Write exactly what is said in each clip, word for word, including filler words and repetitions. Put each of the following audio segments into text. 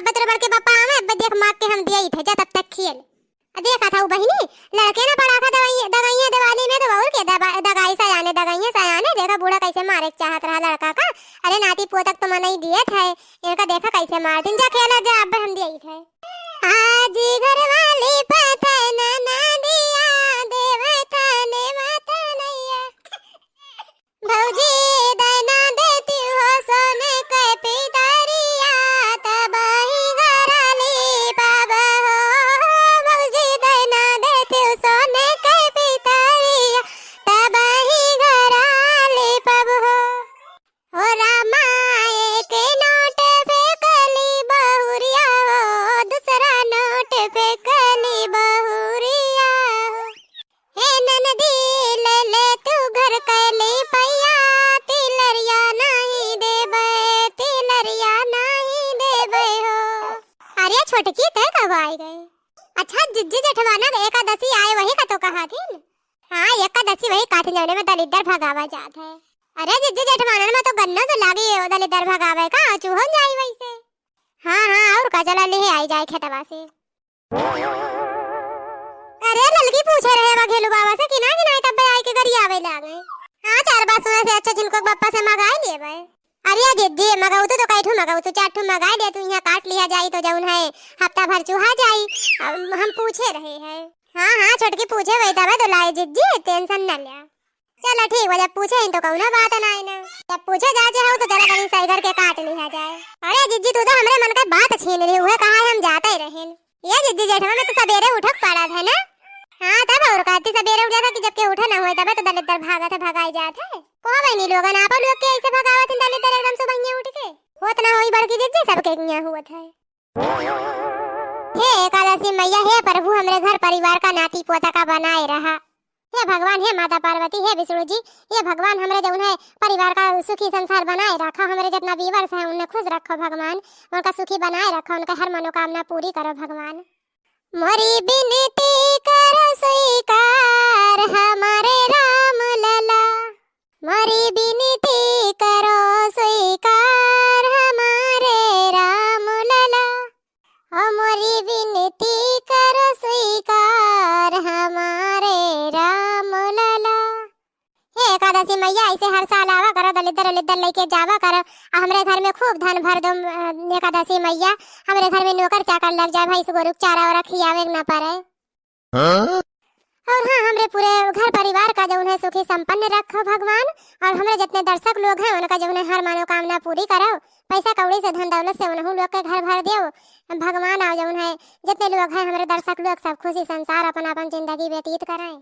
अब तोरे बड़के पप्पा आवे, अब देख मार के हम दिया ही थे, जा तब तक खेल। आ देखा था वो बहिनी, लड़के ना पड़ा था दवाई, दगाइयाँ दिवाली में तो और के दबा-, दगाई सयाने, दगाइयाँ सयाने, देखा बूढ़ा कैसे मारे के चाहत रहा लड़का का। अरे नाती पोतक तो मना ही दिए थे, इनका देखा कैसे मार दिन, जा खेला जा, अब हम दिया ही थे। आज घर वाली पता ना, ना दिया देवता ने माता नैया। भौजी दैना देती हो सोने के पितरिया, तब ही घराली पाब हो। भौजी दैना देती हो सोने के पितरिया, तब ही घराली पाब हो। हो रामा एक नोट फेंकली बहुरिया हो, दूसरा नोट फेंकली बहुरिया हो। हे ननदी, ले ले तू घर के लिपैया, तिलरिया नाही देबै, तिलरिया नाही देबै हो। अरे छोटकी, तै कब आई गई? अच्छा, जिज्जी जेठवाना के एकादशी आए, वही का तो कहा थी न? हाँ, एकादशी वही काट जौने में दलिद्दर भगावा जात है। अरे जिज्जी जेठवाना में तो गन्नो तो लागी है, दलिद्दर भगावे का, चूहो जाई वैसे। हाँ, हाँ, और का, चला ले आई जाए खेतवा से। अरे ललकी पूछे रहे बघेलू बाबा से कि ना कि ना, तब आई के गरियावे लागे। हाँ, चार बात सुने से अच्छा झिनको बप्पा से मगाई लेबे। अरे जिज्जी, मगऊ तू तो कई ठू मगऊ तू, चार ठू मगाई ले तू, यहाँ काट लिया जाई तो जौन है हफ्ता भर चुहा जाई। हम, हम पूछे रहे हैं। हाँ, हाँ, छोटकी पूछे वही तबे तो लाए जिज्जी, tension न लिया। चला ठीक बा, जब पूछे हैं तो कौनो बात ना है ना। जब पूछे जाचे हो तो चला तनी सैगर के काट लिया जाए। अरे जिज्जी, तू तो हमरे मन का बात छीन ली, उहे कहा है हम जाते रहेन। ये जिज्जी जेठवा में तो सबेरे उठक पड़त है ना? हाँ, तब और का, इतनी सबेरे उठ जाता कि जब के उठा ना होए, तबे तो दलिद्दर भागत है, भगाई जात है। को बहनी लोगन, आप लोग के ऐसे भगावत हैं दलिद्दर एकदम सुबहिये उठ के? होत ना होई बड़की जिज्जी, सबके यहाँ हुआ है। हे एकादशी मैया, हे प्रभु, हमरे घर परिवार का नाती पोता का बनाए रहा। हे भगवान, हे माता पार्वती, हे विष्णु जी, हे भगवान, हमरे जौन है परिवार का सुखी संसार बनाए रखा, हमरे जितना viewers हैं उन्हें खुश रखो भगवान, उनका सुखी बनाए रखो, उनका हर मनोकामना पूरी करो भगवान। मोरी बिनती करो स्वीकार हमारे राम लला, मोरी बिनती करो स्वीकार हमारे राम लला, ओ मोरी बिनती करो स्वीकार हमारे राम लला। हे एकादशी मैया, ऐसे हर साल आवा करो, दलिद्दर उलिद्दर लेके जावा करो, आ हमरे घर में खूब धन भर दो, अ, एकादशी मैया, हमरे घर में नौकर चाकर लग जाए, भैंस गोरू के चारा वारा खियावे के ना पड़े। हाँ? और हाँ, हमरे पूरे घर परिवार का जौन है सुखी संपन्न रखो भगवान, और हमरे जितने दर्शक लोग हैं उनका जौन है हर मनोकामना पूरी करो, पैसा कौड़ी से धन दौलत से उन्हों लोग के घर भर देव भगवान, और जौन है जितने लोग हैं हमरे दर्शक लोग सब खुशी संसार अपन अपन जिंदगी व्यतीत करें।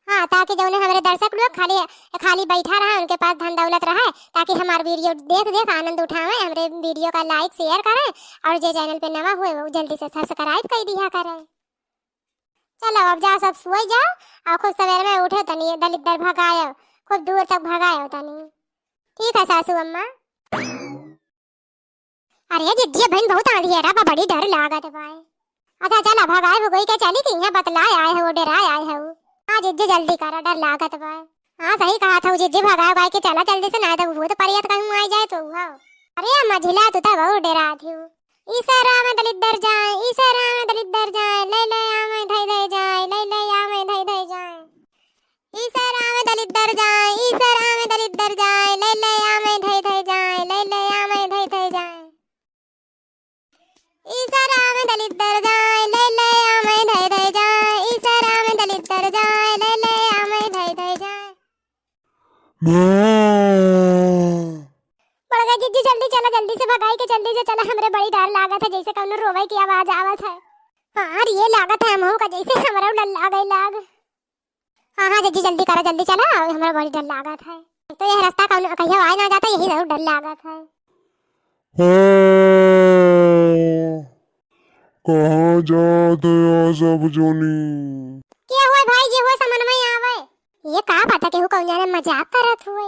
हाँ, ताकि जौन है हमरे दर्शक लोग खाली, खाली बैठा रहे, उनके पास धन दौलत रहे, ताकि हमार video देख देख आनंद उठावें, हमरे video का like share करें, और जे channel पे नवा हुए वो जल्दी से subscribe कर दिया करें। चलो अब जाओ, सब सोई जाओ, और खूब सवेरे में उठे तनी दलिद्दर भगायो, खूब दूर तक भगायो तनी। ठीक है सासू अम्मा। अरे जिज्जी बहन, बहुत अंधियारा बा, बड़ी डर लागत बा। अच्छा चला भगाए भुगई के चली कि यहाँ बतलाए आए हो, डराए आए हो। हाँ जिज्जी जल्दी करा, डर लागत बा। हाँ सही कहा था जिज्जी, भगाए भुगाए के चला जल्दी से, ना तो भूत परियत कहूँ आ जाए तो हुआ। अरे मझिला तू तो बहुत डरा थी। ईसरा में दलिद्दर जाए, ईसरा में दलिद्दर जाए, ले ले आवे धई धई जाए, ले ले आवे धई धई जाए। ईसरा में दलिद्दर जाए, ईसरा में दलिद्दर जाए, ले ले आवे धई धई जाए, ले ले आवे धई धई जाए। ईसरा में दलिद्दर जाए, ले ले आवे धई धई जाए, ईसरा में दलिद्दर जाए, ले ले आवे धई धई जाए। बड़का जिज्जी, जल्दी चला, जल्दी से भगाई के जल्दी से चला, हमरे बड़ी डर लागत है, जैसे कौनो रोवे की आवाज आवत है। हाँ, अरे ये लागत है हमहू का, जैसे हमरा डर लागे लाग। हाँ, हाँ, जिज्जी, जल्दी करा, जल्दी चला, हमरा बड़ी डर लागत है। तो यह रास्ता कौनो कहिया आए ना जाता, यही जरूर डर लागत है। हाँ, कहाँ जात है सब जोनी? के हुए भाई, जे हुए समझ में आवे। ये का पता केहू कौन जाने मजाक करत हुए।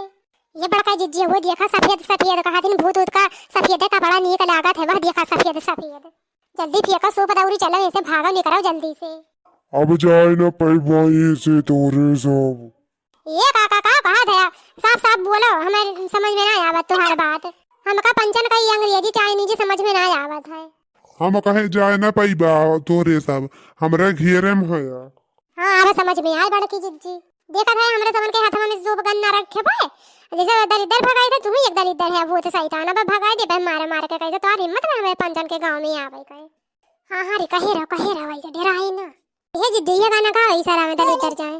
ये बड़का जिज्जी हुए, देखा सफेद सफेद, कहा दिन भूत ऊत का सफेद कपड़ा नीक लागत है, वह देखा सफेद सफेद। जल्दी फेंका सूप दौरी, चलो ऐसे भागो निकरो जल्दी से। अब जाए न पैबा ऐसे तोरे सब। ये काका का कहा था? साफ साफ बोलो, हमें समझ में ना आवत तुम्हार बात। हमका पंचन का ये अंग्रेजी चाइनीजी समझ में ना आवत है। हम कहे जाए ना पइबा तोरे सब, हमरे घेरे में है। हाँ, अब समझ में आए बड़की जिज्जी। देखत है हमरे सबन के हाथवा में सूप गन ना रखे बे। जैसे दलिद्दर भगाई थे, तू ही एक दलिद्दर है, भूत सैतान, अब भगाई देबे मारे मारे के, कहे तो तोर हिम्मत में हमें पंचन के गाँव में आवे के। हाँ, हाँ रे, कहे रहो, कहे रहो, ऐसे डेराई ना। हे जिज्जी, ये गाना गाओ, ईसा राम दलिद्दर जाए।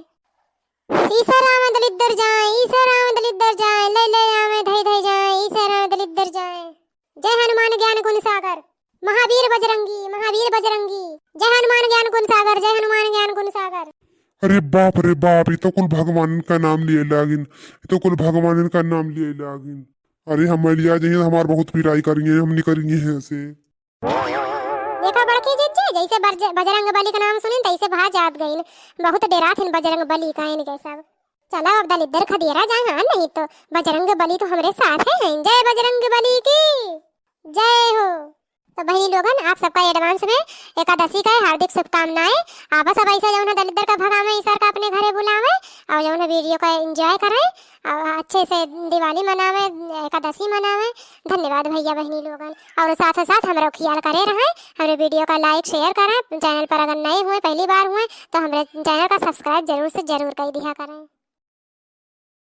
ईसा राम दलिद्दर जाए, ईसा राम दलिद्दर जाए, ले ले आवे धई धई जाए, ईसा राम दलिद्दर जाए। जय हनुमान ज्ञान गुण सागर, महावीर बजरंगी, महावीर बजरंगी। जय हनुमान ज्ञान गुण सागर, जय हनुमान ज्ञान गुण सागर। अरे बाप रे बाप, ई तो कुल भगवानन का नाम लिए लागिन, ई तो कुल भगवानन का नाम लिए लागिन। अरे हम मलिया जइहें, हमार बहुत पिराई करिहें, हम निकरिहें ऐसे। देखा बड़की जिज्जी, जैसे बरज-, बजरंग बली का नाम सुनिन, तैसे भाग जात गइन। बहुत डेरात हिन बजरंग बली का इनके सब। चला अब दलिद्दर खदेरा जाए, हाँ, नहीं तो बजरंग बली तो हमरे साथ है। जय बजरंग बली की जय हो। तो बहिनी लोगन, आप सबका advance में एकादशी का हार्दिक शुभकामनाएं। आप सब ऐसे जौन है दलिद्दर का भगावे, ईश्वर का अपने घरे बुलावे और जौन है video का enjoy करें और अच्छे से दिवाली मनावे, एकादशी मनावे। धन्यवाद भैया बहिनी लोगन, और साथ साथ हमरो ख्याल करे रहें, हमरे video का like share करें। Channel पर अगर नए हुए, पहली बार हुए, तो हमरे channel का subscribe जरूर से जरूर कर दिया करें।